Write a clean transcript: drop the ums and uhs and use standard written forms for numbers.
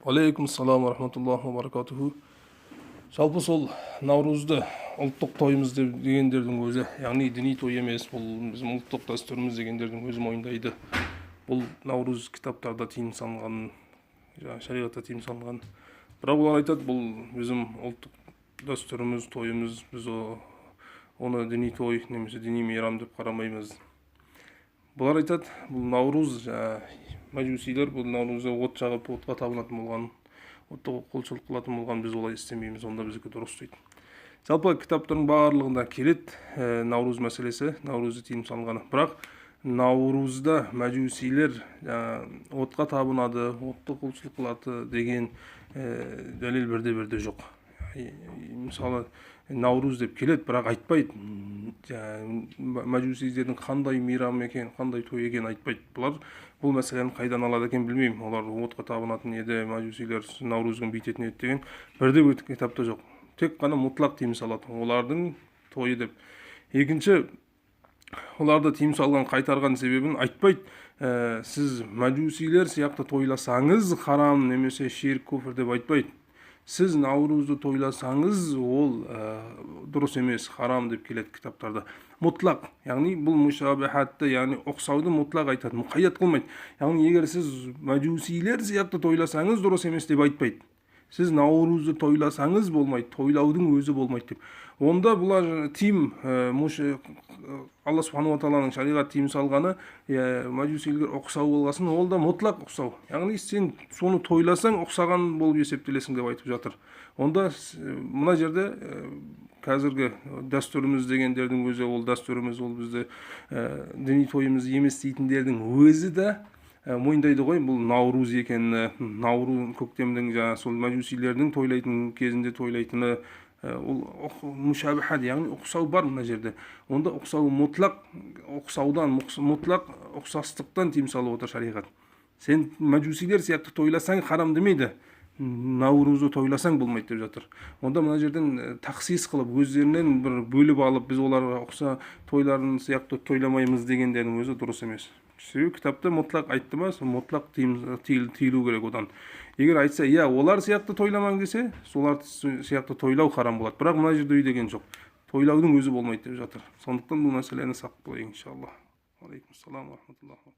Алейкум ассалам рахматуллахи ва баракатуху. Жалпы сол Наурызды ұлттық тойымыз деп дегендердің өзі, яғни діни той емес, бұл біздің ұлттық дәстүріміз дегендердің өзі мойындайды. Бұл Наурыз кітаптарда тыйым салынған, жаңағы шариғатта тыйым салынған. Бірақ олар айтады, бұл біздің ұлттық дәстүріміз, тойымыз, біз оны діни той немесе діни мейрам деп қарамаймыз. Бұлар айтады, бұл Наурыз, мәжусилер бұл Наурызда от жағып, отқа табынатын болған, отты құлшылық қылатын болған, біз олай істемейміз, онда біздікі дұрыс дейді. Жалпы кітаптардың барлығында келеді Наурыз мәселесі, Наурызды тыйым салынғаны. Бірақ Наурызда мәжусилер отқа табынады, отты құлшылық қылады деген дәлел бірде-бірде жоқ. Мысалы, Наурыз деп келеді, бірақ айтпайды. Мәжусилердің қандай мейрам екен, қандай той екенін айтпайды. Бұлар бұл мәселені қайдан алады екен білмеймін. Олар отқа табынатын еді, мәжусилер Наурыз күні бүйтетін еді деген бірде бір кітапта жоқ. Тек қана мұтлақ тыйым салады олардың тойы деп. Екінші, оларды тыйым салған, қайтарған себебін айтпайды. Сіз мәжусилер сияқты тойласаңыз харам немесе ширк, күфір деп айтпайды. Сіз Наурызды тойласаңыз, ол дұрыс емес, харам деп келеді кітаптарда. Мұтлақ, яғни бұл мүшабахатты, яғни ұқсауды мұтлақ айтады, мұқайят қылмайды. Яғни егер сіз мәжусилер сияқты тойласаңыз дұрыс емес деп айтпайды. Сіз Наурызды тойласаңыз болмайды, тойлаудың өзі болмайды деп. Онда бұлар тыйым, Алла субханала тағаланың шариғат тыйым салғаны, мәжусилерге ұқсау болғасын, ол да мұтлақ ұқсау. Яғни сен соны тойласаң, ұқсаған болып есептелесің деп айтып жатыр. Онда мына жерде қазіргі дәстүріміз дегендердің өзі, ол дәстүріміз, ол бізде діни тойымыз емес дейтіндердің өзі де мойындайды ғой, бұл Наурыз екенін, Наурыз көктемнің жаңағы сол мәжусилердің тойлайтын кезінде тойлайтыны, ол мүшабахат, яғни ұқсау бар мына жерде. Онда ұқсау мұтлақ, ұқсаудан, мұтлақ ұқсастықтан тыйым салып отыр шариғат. Сен мәжусилер сияқты тойласаң харам демейді, Наурызды тойласаң болмайды деп жатыр. Онда мына жерден тақсис қылып, өздерінен бір бөліп алып, біз оларға ұқса тойларын сияқты тойламаймыз дегендердің өзі дұрыс емес. Себебі кітапта мұтлақ айтты ма, сол мұтлақ тыйылу керек одан. Егер айтса, иә, олар сияқты тойламаң десе, солар сияқты тойлау харам болады. Бірақ мына жерде үй деген жоқ. Тойлаудың өзі болмайды деп жатыр. Сондықтан бұл мәселені сақ болайық, иншалла. Алейкум ассалам рахматуллахи.